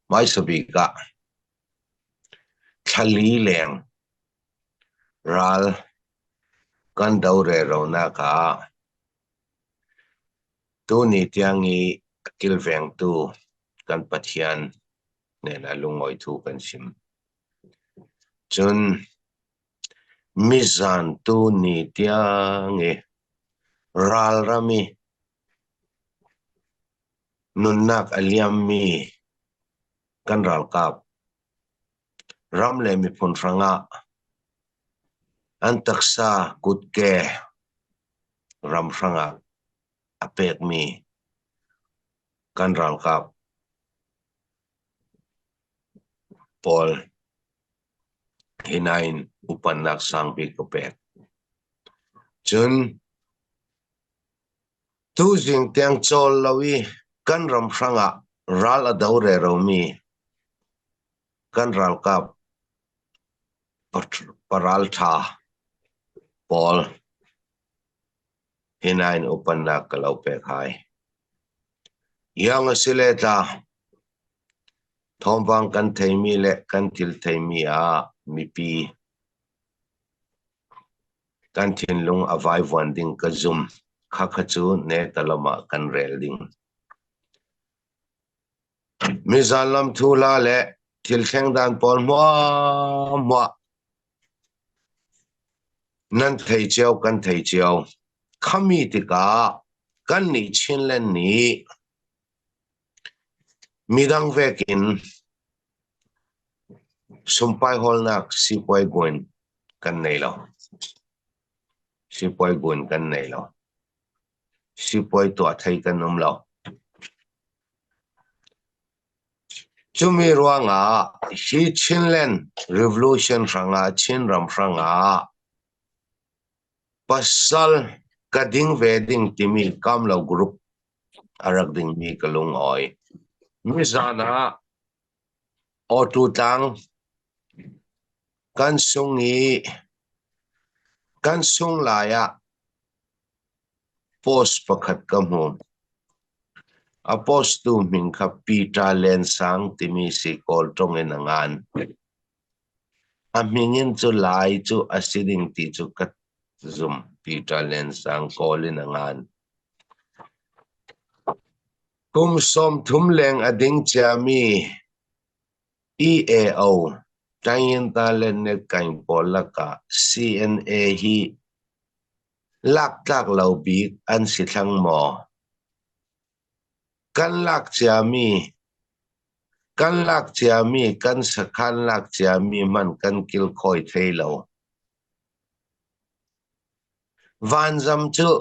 Hmaisa bik ah thlali leng ral kan do reronak ah tuni tiang i a kilvengtu kan Pathian hnenah lungawi thu kan chim. Cun mizan tuni tiang i ralram i nunnak a liammi kan ralkap ram le miphun hrangah an taksa kutke ram hrangah a pekmi kan ralkap pawl hi nain upannak sangbik ka pek. Cun Tuzing tiang cawl lo i kan ram hrangah ral a do reromi kan ralkap paralṭha pawl hi nain upannak ka lo pek hai. Iang a si le tla, thawngpang kan theimi le kan thil theimi ah mipi Kan thinlung a vaivuan ding ka zum. Khakha cu netalam ah kan rel ding. Mizan lam thu hla le thil thleng dan pawl hmuahhmuah nan thei cio kan thei cio. Khami tikah kan nih Chinland nih midang vekin Sumpai hawlnak sipuai gun kan nei lo. Sipuai gun kan nei lo. Sipuai tuah thei kan um lo. Cumi ruangah hi Chinland Revolution hrangah Chinram hrangah pasal ka ding ve ding timi kamlo group a rak dingmi ka lung awi. Nizan ah Awtu tlang kan sung i kan sung lai ah post pakhat ka hmu. A post tu hmin kha Peter Lensang timi si Kawl ṭong in a ngan. A hming in cu Lai cu a si ding ti cu ka zum. Peter Lensang Kawl in a ngan. Kum 30 leng a ding ciami EAO Tayinta le Netkaing pawl lakah CNA hi laktlak lo bik an si thlang maw? Kan lak ciami kan lak ciami kan sakhan lak ciami hmanh kan kilkhawi thei lo. Vanzam cu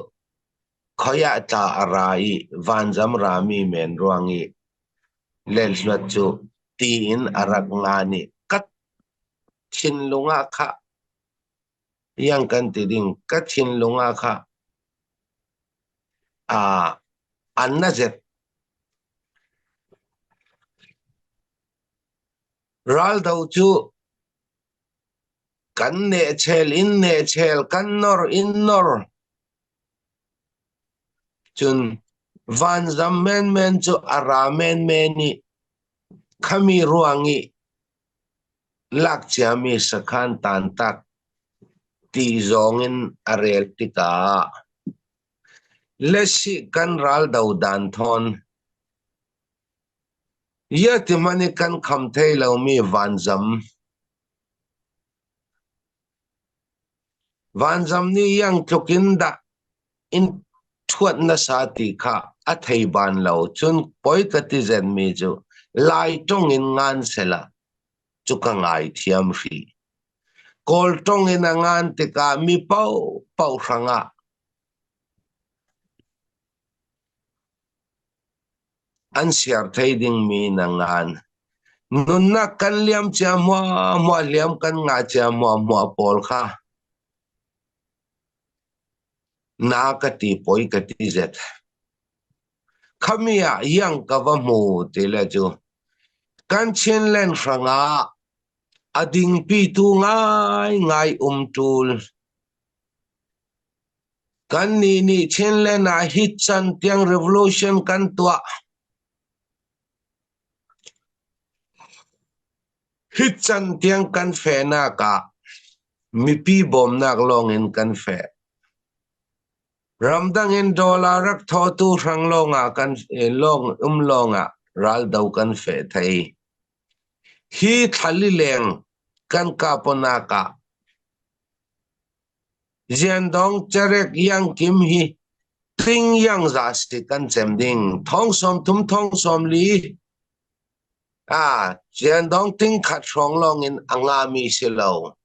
Khoi ah tla a ra i vanzam rami men ruang i lenhluat cu tiin a rak ngan i ka thinlung ah khah iang kan ti ding ka thinlung ah khah an na zet. Raldo cu kan nehchel in nehchel kan nor in nor. Cun vanzam menmen cu a ra menmen i khami ruang i lak ciami sakhan tantak ti zong in a rel tikah Lesi kan ral do dan thawn ia ti hmanh i kan kham thei lomi vanzam Vanzam nih iang tluk in dah in ṭhuat nasa ti kha a thei ban lo. Cun poi ka ti zenmi cu Lai ṭong in ngan sela cu ka ngaithiam hrih. Kawl ṭong in a ngan tikah mi paohpaoh hrangah An siar thei dingmi na ngan. Nunnak kan liam cia hmuahhmuah liam kan ngah cia hmuahhmuah pawl kha na ka ti poi ka ti zet. Khami ah iang ka va hmu ti le cu kan Chinland hrangah a dingpi tu ngaingai um ṭul. Kannih nih Chinland ah hi can tiang revolution kan tuah. Hi can tiang kan fehnak ah mipi bawmnak lawngin kan feh. Ramdang in dollar rak thawtu hrang lawngah kan lawng um lawngah raldo kan feh thei. Hi thlali leng kan kaponak ah Ziandong Cerek Yang Kim hi ting yang za si kan cem ding. Thong som thum thong som li ah Ziandong ting khat hrawng lawng in a ngami si lo.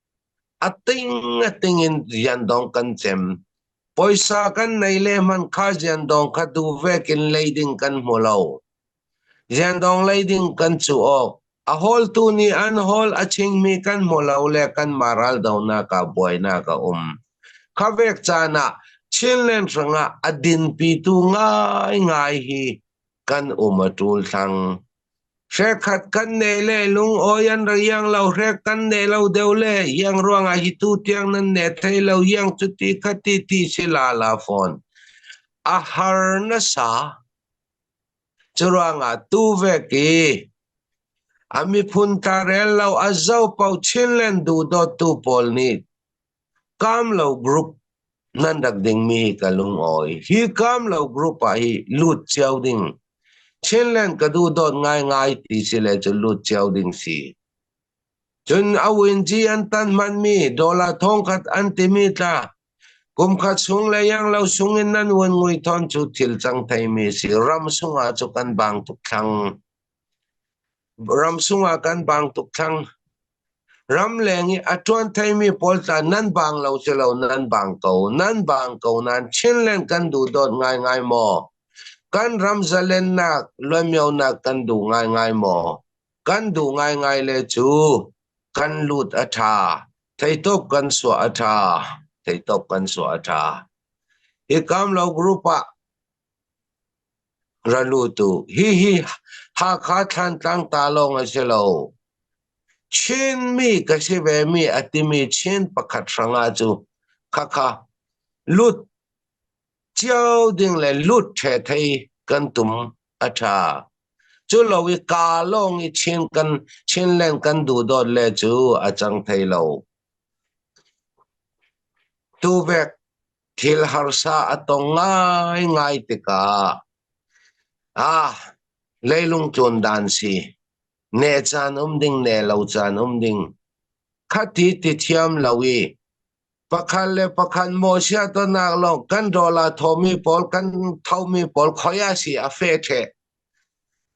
A ting a ting in Ziandong kan cem. Poisa kan nei le hman kha Ziandong kha du vekin leiding kan hmu lo. Ziandong leiding kan cu awk. A hawltu nih an hawl a chingmi kan hmu lo le kanmah raldonak ah buainak a um. Kha vek caan ah Chinland hrangah a dinpitu ngaingai hi kan um a ṭul thlang. Hrekhat kan ne le lungawi an ra iang lo, hrek kan ne lo deuh le iang ruangah hi tu tiang nan ne thei lo, iang cuti khati ti si la la fawn. A har nasa. Curuangah tuvek i a miphun tlarel lo a zopo Chinland duhdawttu pawl nih Kamlo Group nan rak dingmi hi ka lungawi. Hi Kamlo Group ah hi lut cio ding. Chinland ka duhdawt ngaingai ti si le cu lut cio ding si. Cun a winci an tan hmanmi dollar thongkhat an timi tla Kumkhat chung le ianglo sung in nan uan ngui thawn cu thil cang theimi si. Ram sungah cu kan bang tuk thlang. Ram sungah kan bang tuk thlang. Ram leng i a ṭuan theimi pawl tla nan bang lo si lo nan bang ko. Nan bang ko nan Chinland kan duh dawt ngaingai maw? Kan ram zalennak, luanmionak kan duh ngaingai maw? Kan duh ngaingai le cu kan lut a ṭha. Theitawp kan suah a ṭha. Theitawp kan suah a ṭha. Hi Kamlo group ah ra lut u. Hihi Hakha Thlantlang ta lawng a si lo. Chinmi ka si vemi a timi Chin pakhat hrangah cu khakha lut cio ding le lut ṭhe thei kan tum a ṭha. Cu lo i kaa lawng i Chin kan Chinland kan duhdawt le cu a cang thei lo. Tuvek thil harsa a tong ngaingai tikah ah leilung tlun dan si ne caan um ding ne lo caan um ding khati ti thiam lo i pakhat le pakhat mawhsia tonnak lawng kan rawl a thawmi pawl kan thomi pawl khoi a si a fe ṭheh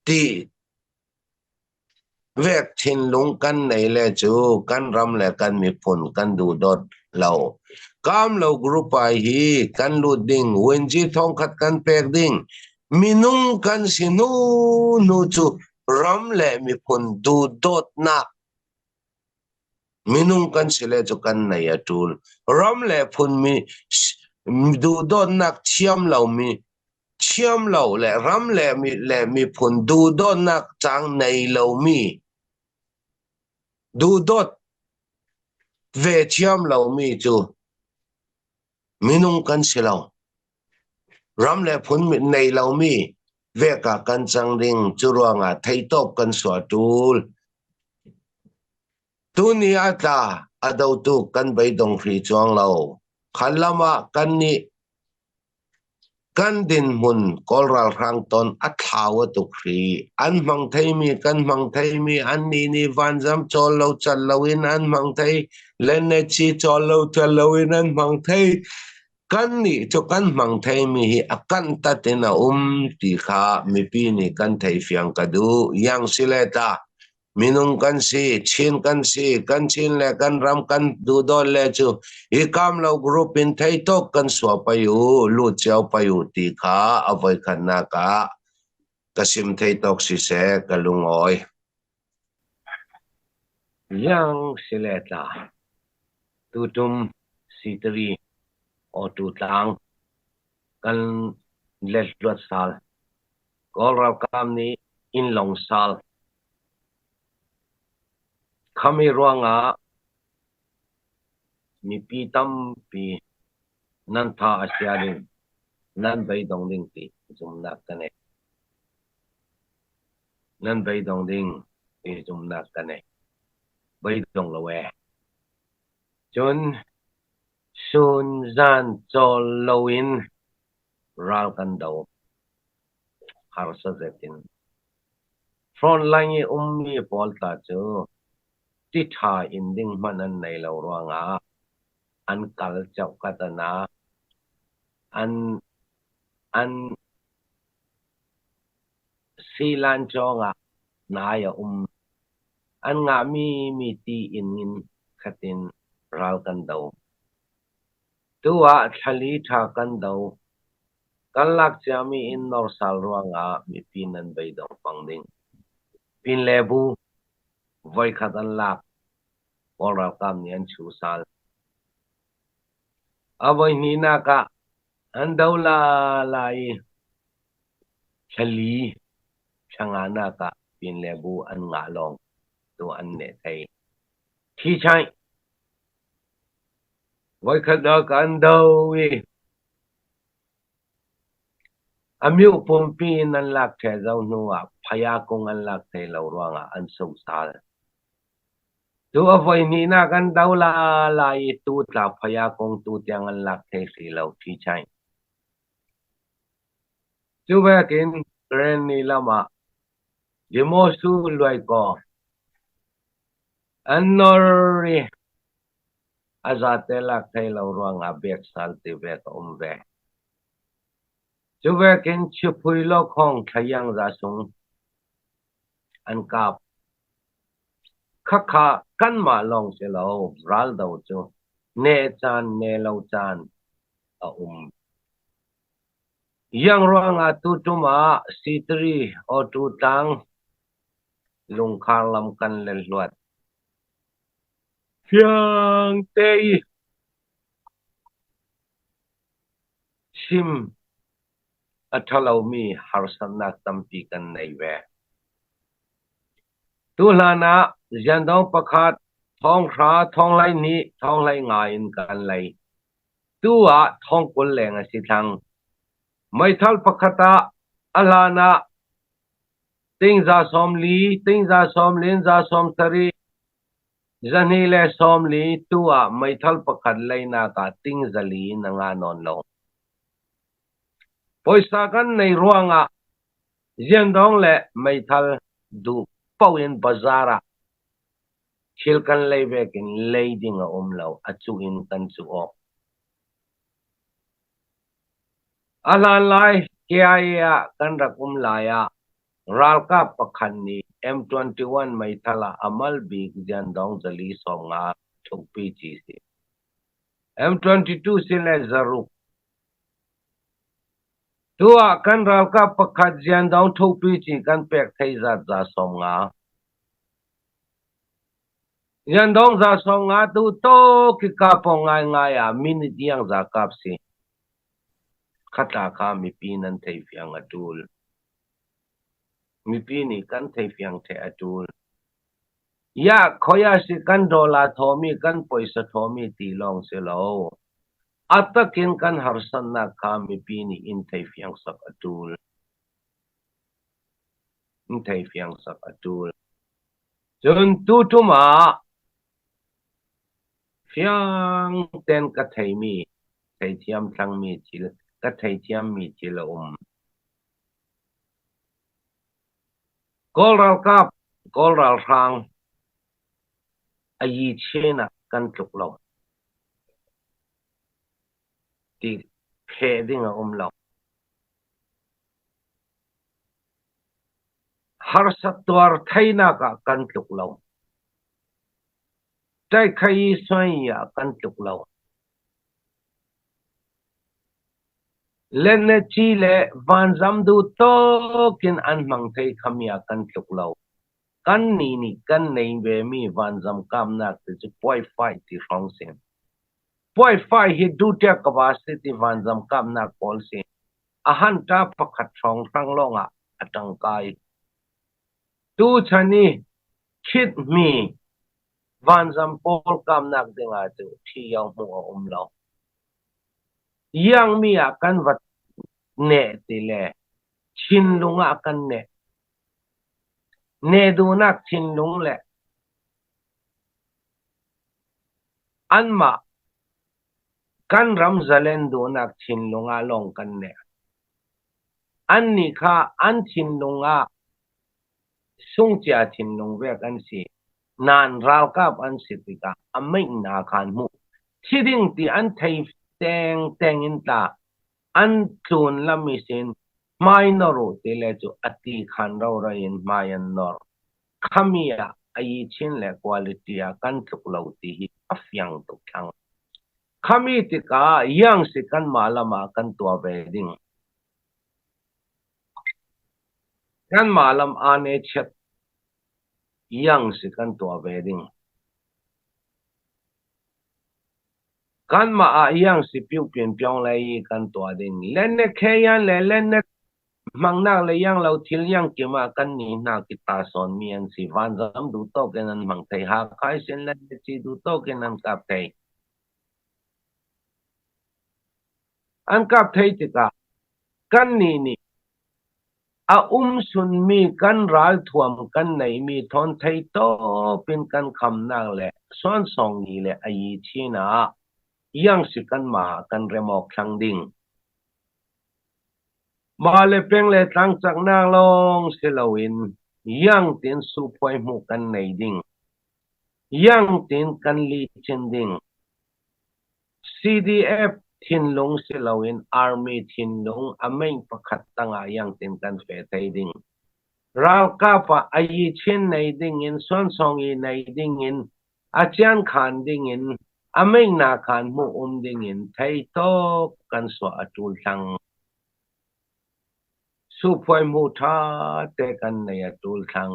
ti vek thinlung kan nei le cu kan ram le kan miphun kan duhdawt lo. Kam lo group ai hi kan lut ding winji thongkhat kan pek ding minung kan si hnu hnu cu ram le miphun duhdawtnak Minung kan si le cu kan nei a ṭul. Ram le phunmi duhdawtnak thiam lomi thiam lo le ram le mi le miphun duhdawtnak cang nei lomi duhdawt ve thiam lomi cu minung kan si lo. Ram le phun nei lomi vek ah kan cang ding cu ruangah theitawp kan suah ṭul. Tuni a tla a dotu kan beidong hri cuang lo. Khan lam ah kan nih kan dinhmun Kawl ralhrang ton a thlau a tuk hri. An hmang theimi kan hmang theimi an nih nih vanzam cawl lo cal loin an hmang thei. Lennechi cawl lo cal loin an hmang thei. Kannih cu kan hmang theimi hi a kanh tat in a um ti kha mipi nih kan theifiang ka duh. Iang si le ta, minung kan si, Chin kan si, kan Chin le kan ram kan duhdawt le cu hi kamlo group in theitok kan suah pai u, lut cio pai u ti kha a voikhatnak ah ka sim theitok siseh ka lungawi. Iang si le tla, tutum sitari awtu tlang kan letluat sal. Kawl ralkap nih innlong sal. Khami ruangah mipi tampi nan tha a chia ding, nan beidong ding ti zumhnak ka nei. Nan beidong ding ti zumhnak ka nei. Beidong lo ee. Cun sun zan cawl loin ral kan do. Harsa zet in. Frontline i ummi pawl tla cu ti ṭha in ding hmanh an nei lo ruangah an kal ceuhkat an ah an silan cawng ah nai a um. An ngahmi mi ti inn in khat in ral kan do. Tu ah thlali ṭha kan do. Kan lak ciami in norsal ruangah mipi nan beidong pang ding. Pinlebu voikhat an lak. Kawl ralkap nih an chuh sal. A voihnihnak ah an do la la i thlali thlanganak ah Pinlebu an ngah lawng tu an neh thei. Thi chaih voikhat ah kan do i a mioh pumpi in an lak ṭheh zau hnu ah phaya kung an lak thei lo ruangah an sungsal. Tu a voihnihnak an do la la i tu tla phaya kung tu tiang an lak thei hrih lo ṭhi chaih. Cu vekin Karenni lam ah Demosu Luaikaw an nor i a zate lak thei lo ruangah beksal ti ve ka um ve. Cu vekin Chiphui Lokhong Thlayang Zasung an kap. Khakha kanmah lawng si lo raldo cu ne caan ne lo caan a um. Iang ruangah tuṭum ah C3 Awṭu tlang lungkhar lam kan lenhluat. Fiang te i chim a ṭhalomi harsatnak tampi kan nei ve. Tuhlan ah ziandong pakhat thonghra, thonghlei thonghlei nga in kan lei. Tu ah thongkul leng a si thlang. Meithal pakhat ah a hlan ah tingza 40, tingza 40, za 70, zahnih le 40 tu ah meithal pakhat leinak ah ting 400 in a nga nawn lo. Puaisa kan nei ruangah ziandawng le meithal duh paoh in bazaar ah thil kan lei vekin lei ding a um lo, a cuh in kan cuh awk. A hlan lai KIA ah kan rak um lai ah ralkap pakhat nih M21 meithal ah a mal bik ziandawng 450 thukpi ci si. M22 si le 600. Tu ah kan ralkap pakhat ziandawng thukpi ci kan pek thei zat 150. Ziandawng 150 tu to ki kapong ngaingai ah minute iang za kap si. Khatla kha mipi nan thei fiang a ṭul. Mipi nih kan thei fiang the a ṭul. Ya khoia si kan dollar thawmi kan poisa thawmi ti lawng si lo. A takin kan harsatnak kha mipi nih in thei fiang sak a ṭul. In thei fiang sak a ṭul. Cun tuṭum ah fiang ten ka theimi theithiam thlangmi thil ka theithiammi thil a um. Kawl ralkap, Kawl ralhrang a yi chin ah kan tluk lo. Ti pheh ding a um lo. Harsat tuar theinak ah kan tluk lo. Ṭaikhayi suai ah kan tluk lo. Leneci le vanzam duh tawk in an hmang thei khami ah kan tluk lo. Kannih nih kan nei vemi vanzam kamnak te cu puaifai ti hrawng si. Puaifai hi duhṭiak ka va si ti vanzam kamnak pawl si. A hanṭa pakhat hrawng hrang lawngah a ṭangkai. Tuchan i khithmi vanzam pawl kamnak dingah cu ṭhi-yo hmuh a um lo. Iangmi ah kan va neh ti le thinlung ah kan neh. Neh duhnak thinlung le Anmah kan ram zalen duhnak thinlung ah lawng kan neh. Annih kha an thinlung ah sungcia thinlung vek an si. Nain ralkap an si tikah a meihnak kha an hmuh. Thi ding ti an thei tengteng in tla an tlun lam i sin hmai nor u ti le cu a ti khan roro in hmai an nor. Khami ah a yichin le quality ah kan tluk lo ti hi a fiang tuk thlang. Khami tikah iang si kanmah lam ah kan tuah ve ding. Kanmah lam aa chiat iang si kan tuah ve ding. Kanmah ah iang si piu pin piong le i kan tuah ding. Lenne kheyan le lenne hmangnak le iang lo thil iang kim ah kan nih hna ki ta sawn mi an si. Vanzam duh tawk in an hmang thei. Hakha sin lenne ci duh tawk in an kap thei. An kap thei tikah kan nih nih A um sunmi kan ralthuam kan neihmi thawn theitawp in kan khamnak le suansawngni le a yi chin ah iangsi kanmah ah kan rem awk thlang ding. Mah le peng le tlang caknak lawng si loin iang tiin suphuai hmuh kan nei ding. Iang tiin kan lih chin ding. CDF thinlung si loin Army thinlung a meng pakhat tangah iangtin kan fe thei ding. Ralkap ah a yi chin nei ding in suansawng i nei ding in a cian khan ding in a meng na khan hmuh um ding in thei tawk kan suah a tul thlang. Suphuai hmu tha te kan nei a tul thlang.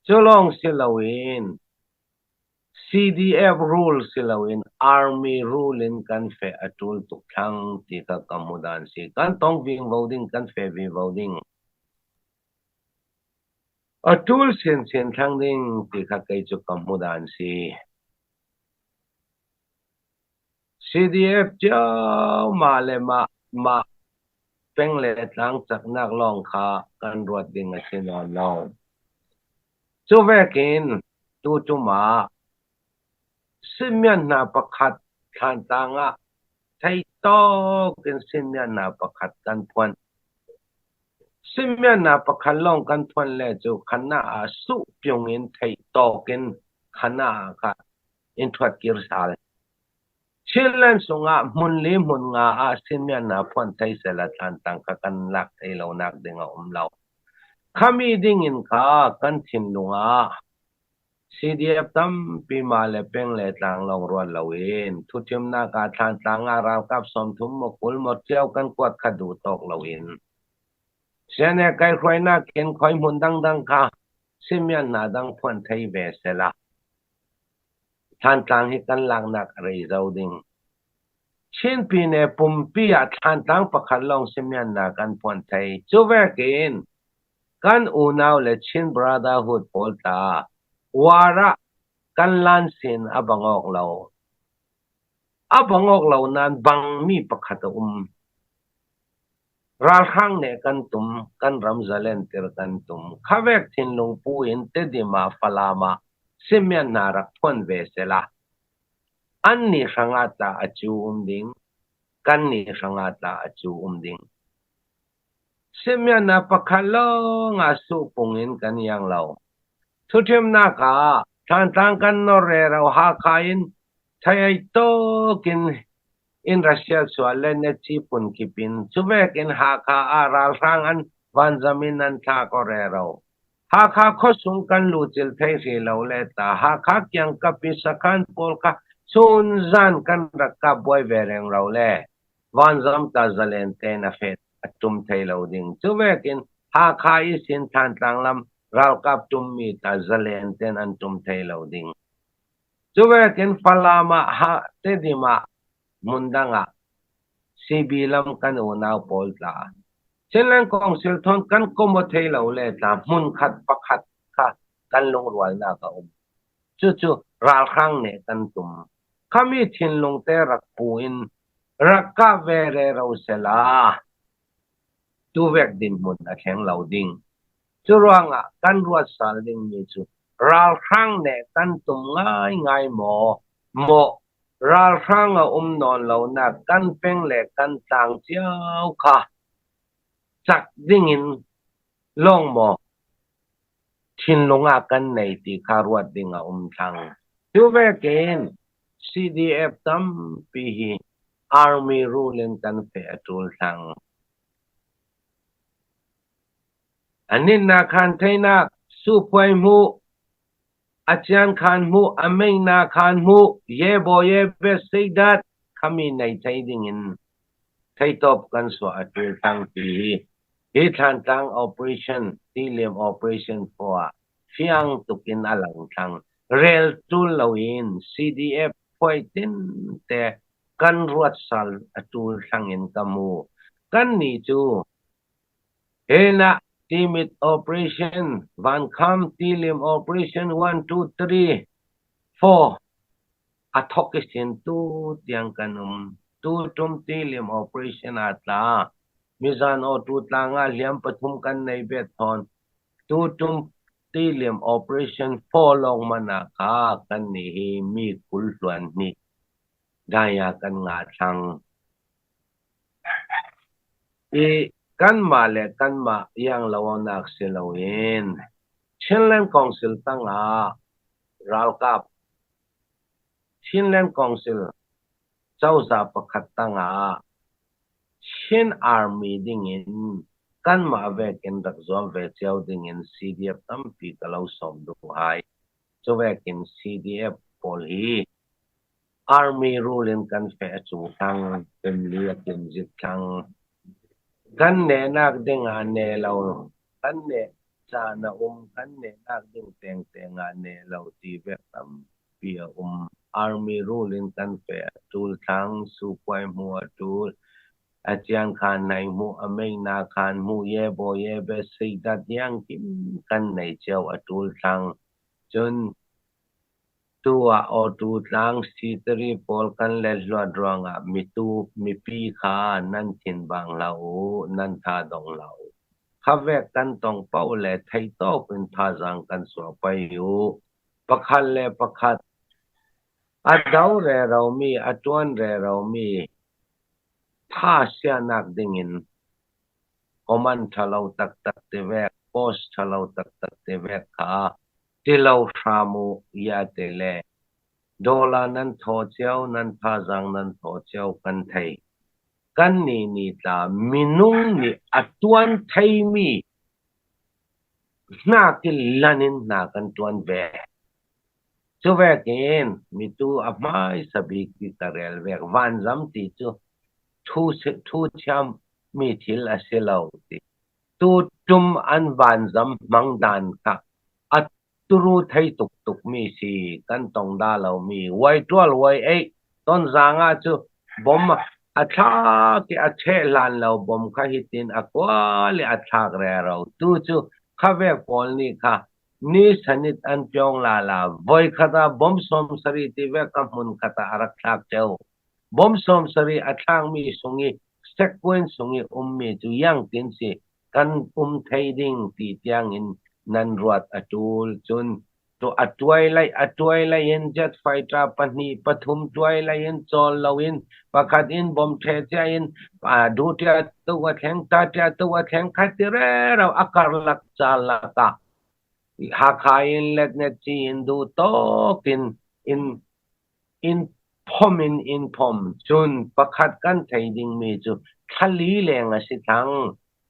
Cu lawng si loin CDF rule si loin Army rule in kan feh a ṭul tuk thlang ti kha ka hmuh si. Kan tong vingvo ding, kan feh vivo ding. A ṭul chinchin thlang ding ti kha kei cu ka hmuh dan si. CDF cio mah le mah mah peng le tlang caknak lawng kha kan ruat ding a si nawn lo. Cu vekin tuṭum ah Simeon hna pakhat thlantlang ah theitawk in Simeon hna pakhat kan phuan. Simeon hna pakhat lawng kan phuan le cu khan ah suh piung in theitawk in khan ah kha in ṭhuat kir sal. Chinland chungah hmun li hmun nga ah Simeon hna phuan thei sehla thlantlang kha kan lak thei lonak ding a um lo. Khami dingin kha kan thinlung ah CDF tampi mah le peng le tlang lawng ruat loin thuthimnak ah thlantlang ah ralkap 30 maw 20 maw cio kan kuat kha duh tawk loin CNA kaihhruainak in khoi hmun dangdang kha Simeon hna dang phuan thei ve sehla Thlantlang hi kan laknak a rei zau ding. Chin Pyine pumpi ah Thlantlang pakhat lawng Simeon hna kan phuan thei. Cu vekin kan unau le Chin Brotherhood pawl tla war ah kan lan sin a bang awk lo. A bang awk lo nain bangmi pakhat a um. Ralhrang nih kan tum, kan ram zalentir kan tum. Khavek thinlung pu in Tedim ah Falam ah Simeon hna rak phuan ve sehla. Annih hrangah tla a cu um ding, kannih hrangah tla a cu um ding. Simeon ah pakhat lawng ah suhpung in kan iang lo. Thuṭhimnak ah Thlantlang kan nor rero Hakha in thei tawk in in Russia chuah le Nazi phunkip in cuvek in Hakha ah ralhrang an vanzam in an thla ko rero. Hakha khuasung kan lucil thei hrih lo le ta Hakha kiangkap i sakhan pawl kha chun zan kan rak kap buai ve reng ro le vanzam ta zalen tein a fet a tum thei lo ding. Cuvek in Hakha i sin Thantlang lam ralkap tummi ta zalen tein an tum thei lo ding. Cuvek in Falam ah ha Tedim ah hmun dang ah CB lam kan unau pawl tla. Chinland Council thawn kan kom aw thei lo le tla hmun khat pakhat kha kan lungrualnak a um. Cucu ralhrang nih kan tum. Khami thinlung te rak pu in rak kah ve rero sela tuvek dinhmun a thleng lo ding. Curuangah kan ruat sal dingmi cu ralhrang nih kan tum ngaingai maw? Maw? Ralhrang a um nawn lonak kan peng le kan tlang cio kha cak dingin lawng maw thinlung ah kan nei ti kha ruat ding a um thlang. Cu vekin CDF tampi hi Army rule in kan feh a ṭul thlang. Aninnak khan theinak suphuai hmuh, a cian khan hmuh, a meina khan hmuh, ye bo ye be seidat khami nei thei dingin theitawp kan suah a ṭul thlang ti hi hi Thlantlang operation Tiliam operation 4 ah fiang tukin a lang thlang. Rel ṭul loin CDF phuai tin te kan ruat sal a ṭul thlang in ka hmu. Kannih cu Henah Timit operation, Vankham Tilim operation 1, 2, 3, 4 a thok i sin tu tiang kan um. Tuṭum Tilim operation aa tla. Mizan awtu tlang ah hliam pathum kan nei bet thawn. Tuṭum Tilim operation 4 lawng man ah kha kannih hi mi 20 hluan hnih daya kan ngah thlang. I kanmah le kanmah ianglonak si loin Chinland Council tangah ralkap Chinland Council cozah pakhat tangah Chin Army dingin kanmah vekin rak zuam ve cio dingin CDF tampi ka lo sawm duh hai. Cuvekin CDF pawl hi Army rule in kan feh a cung thlang, pemli a kimzit thlang. Kan nehnak ding ah ne lo, kan neh caan a um, kan nehnak ding tengteng ah ne lo ti vek tampi a um. Army rule in kan feh a ṭul thlang, supuai hmuh a ṭul, a ciang khan nai hmuh, a meina khan hmuh, ye bo ye be seidat yang kim kan nei cio a ṭul thlang. Cun Tu ah awtu tlang sitari pawl kan let-hluat ruangah mipi kha nan thin bang hlah u, nan tha dong hlah u. Khavek kan tong paoh le theihtawp in thazaang kan chuah pei u. Pakhat le pakhat a do reromi, a ṭuan reromi tha sianak dingin comment ṭhalo taktak ti vek, post ṭhalo taktak ti vek kha ti lo hram u ia ti le dollar nan thaw cio, nan thazaang nan thaw cio kan thei. Kannih nih tla minung nih a tuan theimi hnakin lan in hna kan tuan ve. Cuvekin mitu a hmaisa bik i ka rel vek. Vanzam ti cu thu thiammi thil a si lo ti. Tuṭum an vanzam hmang dan kha a turu thei tuktukmi si kan tong dah lomi. Uai ṭual uai eih tonzaang ah cu bom a thlak i a cheh hlan lo bom kha hitin a kual i a thlak rero. Tu cu khavek pawl nih kha ni sanit an pyong lala voikhat ah bom 70 ti vek kha hmun khat ah a rak thlak ṭheo. Bom 70 a thlakmi sung i sekuen sung i ummi cu yangtin si kan um thei ding ti tiangin nan ruat a ṭul. Cun a tuai lai a tuai lai in jet fighter pahnih pathum tuai lai in cawl loin pakhat in bom ṭhe cia in du ṭia tu a thleng ta ṭia tu a thleng kha ti rero a karlak ca lakah Hakha in letnet ci in duh tawk in in in phom in in phom. Cun pakhat kan thei dingmi cu thlali leng a si thang.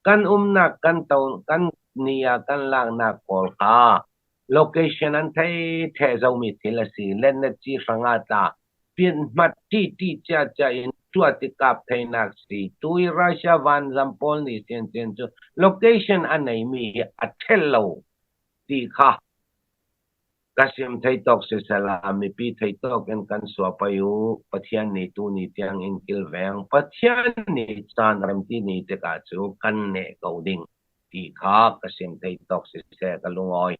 Kan umnak kan to kan ni ah kan laknak pawl kha location an thei theh zomi thil a si. Letnet ci hrangah tla pian hmat ti ti cia cia in tua ti kap theinak si. Tui Russia vanzam pawl nih sian sian cu location a neimi hi a thel lo ti kha Ka sim thei tawk sisela mipi thei tawk in kan sua pei u. Pathian nih tuni tiang in kilveng. Pathian nih caan remti ni tikah cu kan neh ko ding ti kha ka sim thei tawk siseh ka lungawi.